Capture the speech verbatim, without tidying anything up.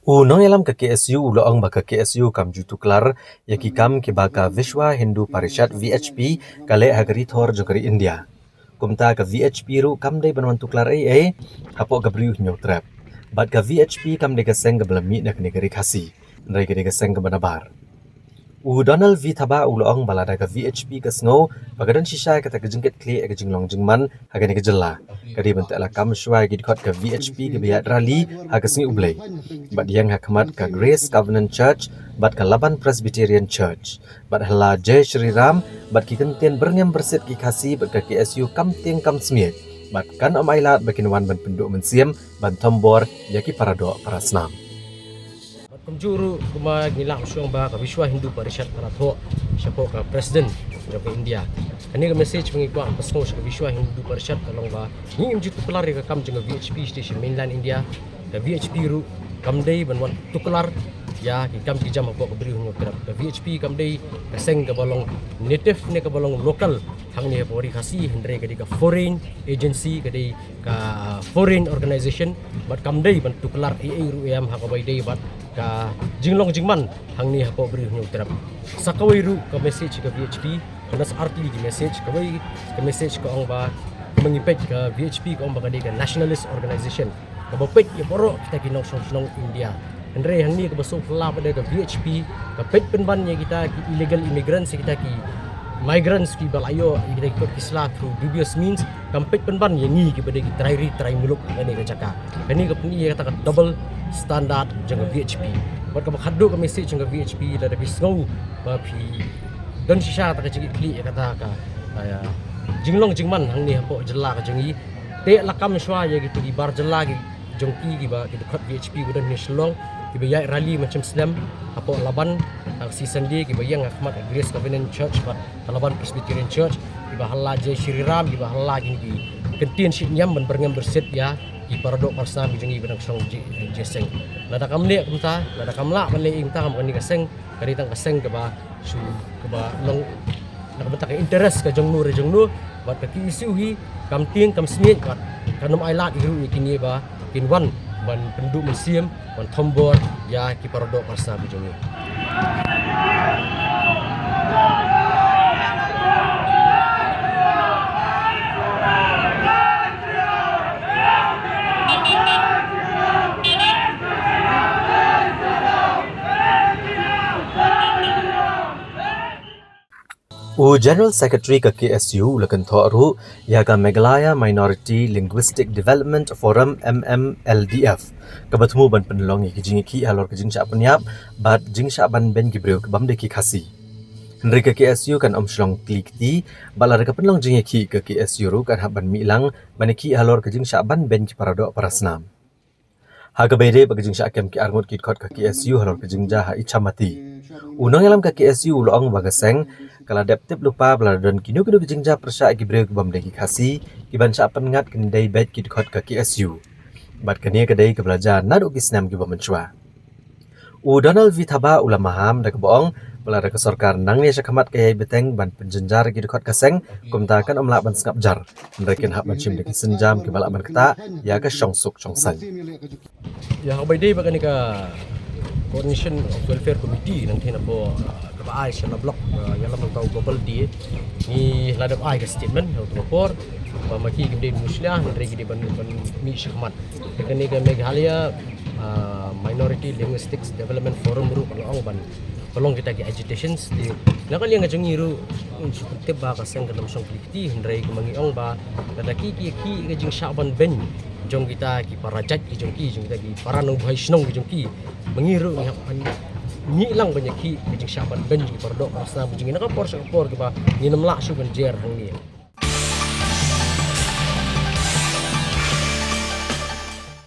U nongïalam ka K S U u la ong ba ka K S U kam ju tuklar ïa ki kam kiba ka Vishwa Hindu Parishad, V H P, ka leh ha ka ri thor jong ka ri India. Kumta ka V H P ruh kam dei ban wan tuklar ei ei hapoh ka Bri u Hynñiewtrep. Bad ka V H P kam dei ka seng kaba la mih na kane ka ri Khasi, hynrei ka dei ka seng kaba nabar. U Donald V Thabah u la ong ba lada ka V H P ka sngew ba ka don shisha kata ka jingkitkhlieh ïa ka jinglong jingman ha kane ka jylla, ka dei ban teh lakam shuwa ïa ki dkhot ka V H P kiba ïaid rally ha ka Sngi U Blei. Bad ïeng ha khmat ka Grace Covenant Church bad ka Laban Presbyterian Church, bad ha la Jai Shri Ram, bad ki kyntien byrngem byrsit ki Khasi bad ka K S U kam tieng kam smiej. Bad kan ym ailad ba kin wan ban pynduh mynsiem ban thombor ïa ki paradoh parasnam. Bad kumjuh ruh kumba ngi lah ban shu ong ba ka Vishwa Hindu Parishad ka la thoh shapoh ka president jong ka India. Kane ka message ba ngi kwah ban pynsngew sha ka Vishwa Hindu Parishad ka long ba ngim ju tuklar ïa ka kam jong ka V H P sha mainland India. Ka V H P ruh kam dei ban wan tuklar ïa ki kam ki jam hapoh ka Bri u Hynñiewtrep. Ka V H P kam dei ka seng kaba long native ne kaba long local hangne hapoh ri Khasi, hynrei ka dei ka foreign agency, ka dei ka foreign organization, bad kam dei ban tuklar ei ei ruh em ha kaba ïadei bad ka jinglong jingman hangne hapoh Bri u Hynñiewtrep. Sa kawei ruh ka message ka V H P, ka na sa artylli ki message, kawei ka message ka ong ba, kumba ngi peit, ka V H P ka ong ba ka dei ka nationalist organization kaba peit ïa baroh kita ki nongshong shnong India. Hynrei hangne kaba sngewphylla pat da ka V H P ka peit pynban ïa kita ki illegal immigrants, ïa kita ki migrants kiba la ïoh ïa kita ki kot ki sla through dubious means. Kam peit pynban ïa ngi kiba dei ki trai ri trai muluk ha kane ka jaka. Kane ka pyni ïa kata ka double standard jong ka V H P. Bad kaba khatduh ka message jong ka V H P, lada phi sngew ba phi don shisha kata ka jingkitkhlieh ïa kata ka, ah, jinglong jingman hangne hapoh jylla ka jong ngi, teh lakam shuwa ïa kito ki bar jylla ki jong ki, kiba ki dkhot V H P ba don hangne Shillong, kiba ïaid rally mynshem snem hapoh Laban ha ka Sngi Sunday, kiba ïeng ha khmat ka Grace Covenant Church bad ka Laban Presbyterian Church, kiba ha la Jai Shri Ram, kiba ha la kine ki kyntien shitñiam ban byrngem byrsit ïa ki paradoh parasnam ki jong ngi ba dang shong jingïaseng. Lada kam leh kumta, lada kam lah ban leh kumta, ha kane ka seng ka dei tang ka seng kaba shu, kaba long na ka bynta ka interest ka jong no re jong no. Bad ka K S U hi kam tieng kam smiej, bad kan ym ailad hi ruh ïa kine ba kin wan ban pynduh mynsiem, ban thombor ïa ki paradoh parasnam ki jong ngi. U General Secretary ka K S U u la kynthoh ruh ïa ka Meghalaya Minority Linguistic Development Forum, M M L D F, kaba thmu ban pynlong ïa ki jingïakhih halor ka jingshah pynïap bad jingshah ban beiñ ki briew kibym dei ki Khasi. Hynrei ka K S U kan ym shu long kli kti, bad lada ka pynlong jingïakhih, ka K S U ruh kan hap ban mih lang ban ïakhih halor ka jingshah ban beiñ ki paradoh parasnam. Ha kaba ïadei bad ka jingshah kem ki arngut ki dkhot ka K S U halor ka jingjia ha Ichamati, u nongïalam ka K S U u la ong ba ka seng ka la dep tip lypa ba lada don kino kino ki jingjia pyrshah ïa ki briew kibym dei ki Khasi, ki ban shah pynngat kin dei beit ki dkhot ka K S U. Bad kane ka dei kaba la jia naduh ki snem kiba mynshuwa. U Donald V Thabah u la maham da kaba ong ba lada ka sorkar nangne sha khmat ka ïai bteng ban pynjynjar ïa ki dkhot ka seng, kumta kan ym lah ban sngap jar, hynrei kin hap ban shim da ki sienjam kiba lah ban ktah ïa ka shongsuk shongsaiñ. Ïa, ha kaba ïadei bad kane ka Coordination of Welfare Committee, nangta na ka, kaba ai sha la block, eh, ïalam na uta u Gopal Dey, ngi la dep ai ka statement ha uta u por ba ma ki kim dei ban ïashna, hynrei ki dei ban, ban mih sha khmat. Te kane ka Meghalaya, ah, Minority Linguistics Development Forum ruh ka la ong ban pynlong kita ki agitations. Te na ka liang ka jong ngi ruh, ngi shu tip ba ka seng kan ym shong kti, hynrei kumba ngi ong ba lada ki, ki, ki, ka jingshah ban beiñ jong kita ki para jait ki jong ki, jong kita ki para nongbhai shnong ki jong ki, ma ngi ruh ngi hap ban mih lang ban ïakhih ka jingshah ban beiñ jong ki paradoh parasnam ki jong ngi na ka por sha ka por, kiba ngin ym lah shuh ban jer hangne.